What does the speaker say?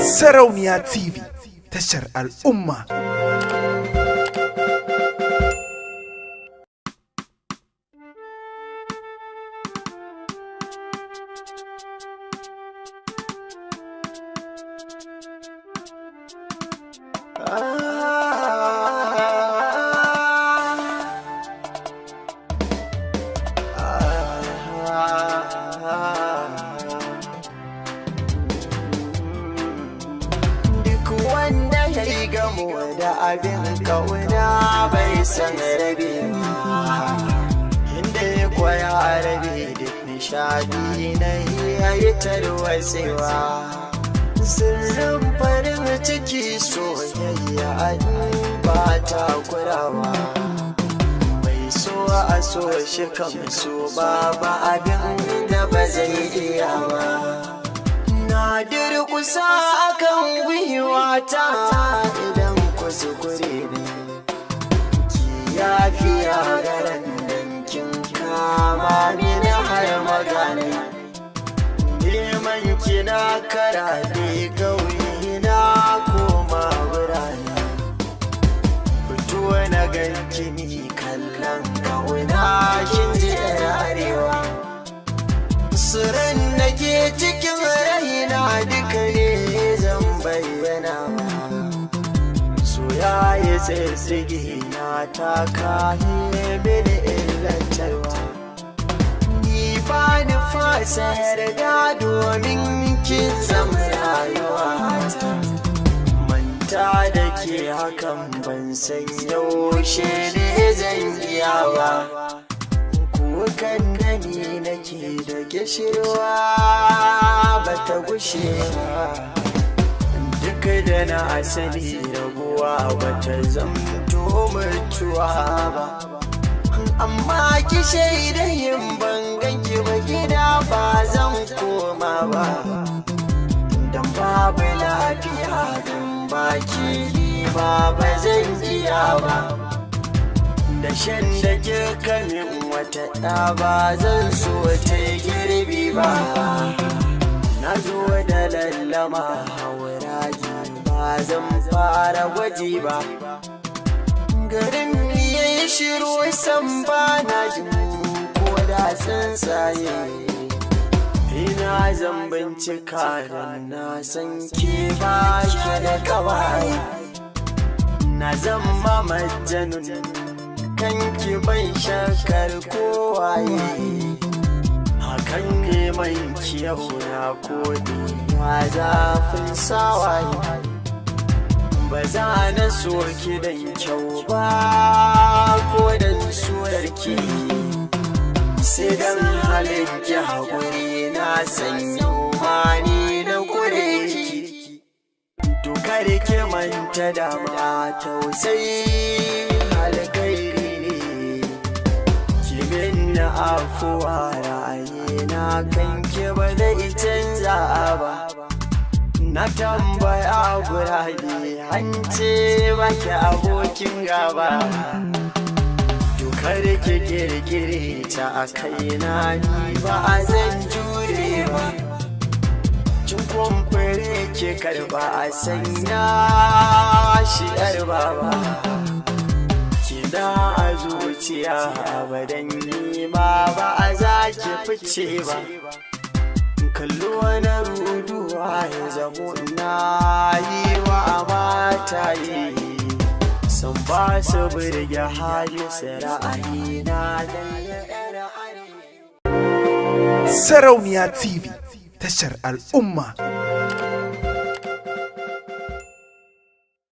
Sarauniya TV, tashar al'umma. Duk wanda ya yi gamo da abin kauna bai san rabewa, inda ya kwaya rabe duk nishadi na yayi tarwatsewa. Sirrin farin ciki soyayya ba ta kurawa. Mai so a so shi kam so ba abin da ba zai iya ba. Na durƙusa akan gwiwata idan kuskure ne, ki yafiya garan dankin kama mini har magana. Neman ki na karaɗe ƙauye na koma birane. Fito na ganki ni kallon ƙauna, kin ji 'yar arewa. Suran da ke cikin raina duka ne zan bayyana. So ya yi tsitsige na taka mini illantarwa. Ni ba ni fasa yarda domin kin zama rayuwa. Manta da ke hakan ban san yaushe ne zan iya ba. Kukan da ni nake da gishirwa ba ta gushe ba. Duk da na asali rabuwa ba ta zamto mutuwa ba, amma ki shaida yin banganki ba gida ba zan koma ba. Dan babu lafiya dan baki ba zan iya ba. Da shan da kika min wata ɗa ba zan so ta girbi ba. Na zo da lallama hauraji ba zan fara gwaji ba. Garin ya yi shiru san ba na jin ko da tsuntsaye. Ina zan bincika da na san ke ba ke da kawai. Na zama majanun kanki, ban shakar kowaye. Hakan neman kiyau na kodi ya zafin sawaye. Ba za na so ki dan kyau ba ko dan surarki, sai dan halin ki. Haƙuri na san yau ni na kure ki. To kare ki manta da ma tausayi alkhairi ne. Ki na afuwa, ra'ayina kanki ba zai canza ba. Na tambaya gurabe hance baki abokin gaba. To kare ki kirkire ta a kaina, ni ba a zan jure ba. Cin kwamfure ke karba a sanya shi yar baba. Kina a zuciya abadan, nima ba a za ki fice ba. Kallo na ruduwa ya zamo na yi wa mata yi. Sun ba su burge hali su ra'ayi na. Sarauniya TV, tashar al'umma.